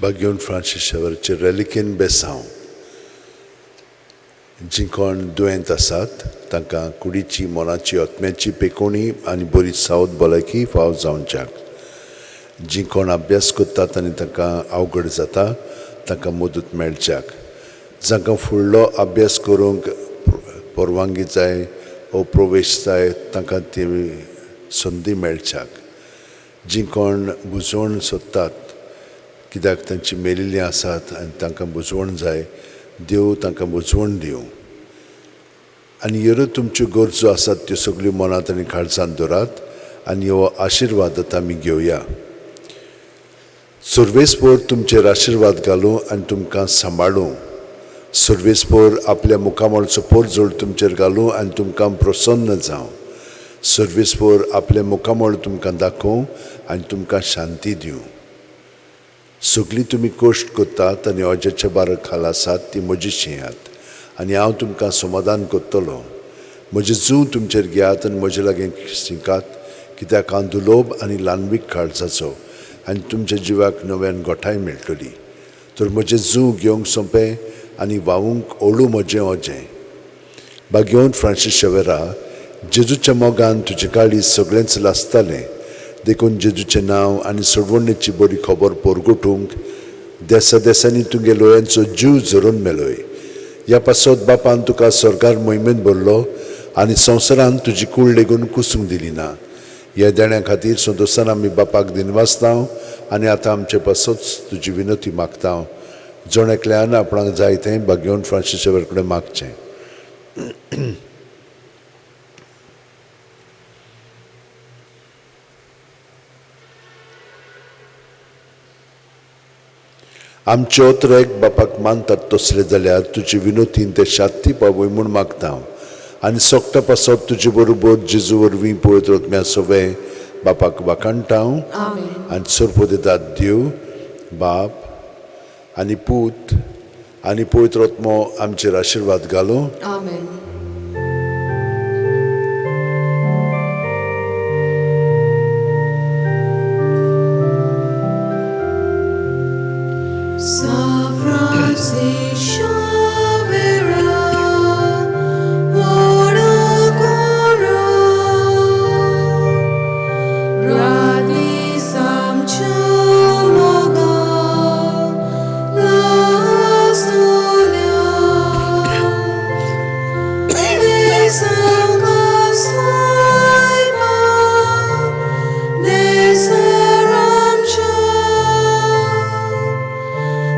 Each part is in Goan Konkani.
बागेवन फ्रांसीस शेवरचे रेलिकेन बेसांव. जीं कोण दुयेंत आसात तांकां कुडीची, मनाची, आत्म्याची पेकोणी आनी बरी सावध भलायकी फाव जावच्याक. जीं कोण अभ्यास करतात आनी तांकां अवघड जाता तांकां मदत मेळच्याक. जांकां फुडलो अभ्यास करूंक परवानगी जाय ओ प्रवेश जाय तांकां ती संदी मेळच्याक. जीं कोण बुजवण सोदतात कित्याक तांची मेलिल्लीं आसात आनी तांकां बुजवण जाय, देव तांकां बुजवण दिवं. आनी ह्यो तुमच्यो गरजो आसात त्यो सगल्यो मनांत आनी काळजांत दवरात आनी हो आशिर्वाद आतां आमी घेवया. सर्वेस्पोर तुमचेर आशिर्वाद घालूं आनी तुमकां सांबाळूं. सर्वेस्पोर आपल्या मुखामळचो पोरजोड तुमचेर घालूं आनी तुमकां प्रसन्न जावं. सर्वेस्पोर आपल्या मुखामळ तुमकां दाखोवं आनी तुमकां शांती दिवं. सगळीं तुमी कश्ट करतात आनी अज्याच्या बारा खाला आसात ती म्हजी शिंयात आनी हांव तुमकां समाधान करतलो. म्हजें जूं तुमचेर घेयात आनी म्हजे लागीं शिकात, कित्याक हांव दुलोब आनी ल्हानवीक काळजाचो आनी तुमच्या जिवाक नव्यान गोठाय मेळटली. तर म्हजें जूं घेवंक सोंपें आनी व्हांवूंक ओळू म्हजें अजें. बागेवन फ्रांसीस शेवेरा, जेजूच्या मोगान तुजें काळीज सगळेंच लासतालें, देखून जेजूचें नांव आनी सोडवणेची बरी खबर पोरगोटूंक देसा देसांनी तुगे लोयांचो जीव झरोवन मेलोय. ह्या पासत बापान तुका सरकार मोहिमेंत भरलो आनी संवसारान तुजी कूड लेगून कुसूंक दिली ना. ह्या देण्या खातीर संतोशान आमी बापाक दिनवासता आनी आतां आमचे पासत तुजी विनती मागता. जण एकल्यान आपणाक जाय तें बागेवन फ्रांसीस शेवर कडेन मागचें. आमचे ओतरेक बापाक मानतात तसले जाल्यार तुजे विनोतीन ते शांती पावय म्हूण मागता आनी सोकटा पासत तुजे बरोबर जेजू वरवीं पवित्र आत्म्या सवें बापाक वाखाणटा आनी सरपदेतात. देव बाप आनी पूत आनी पवित्र आत्मो आमचेर आशिर्वाद घालूं. आमेन.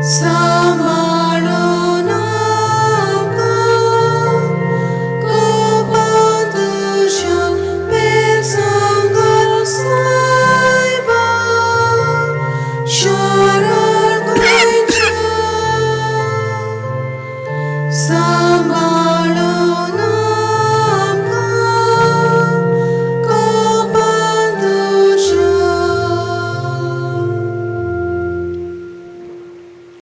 Sa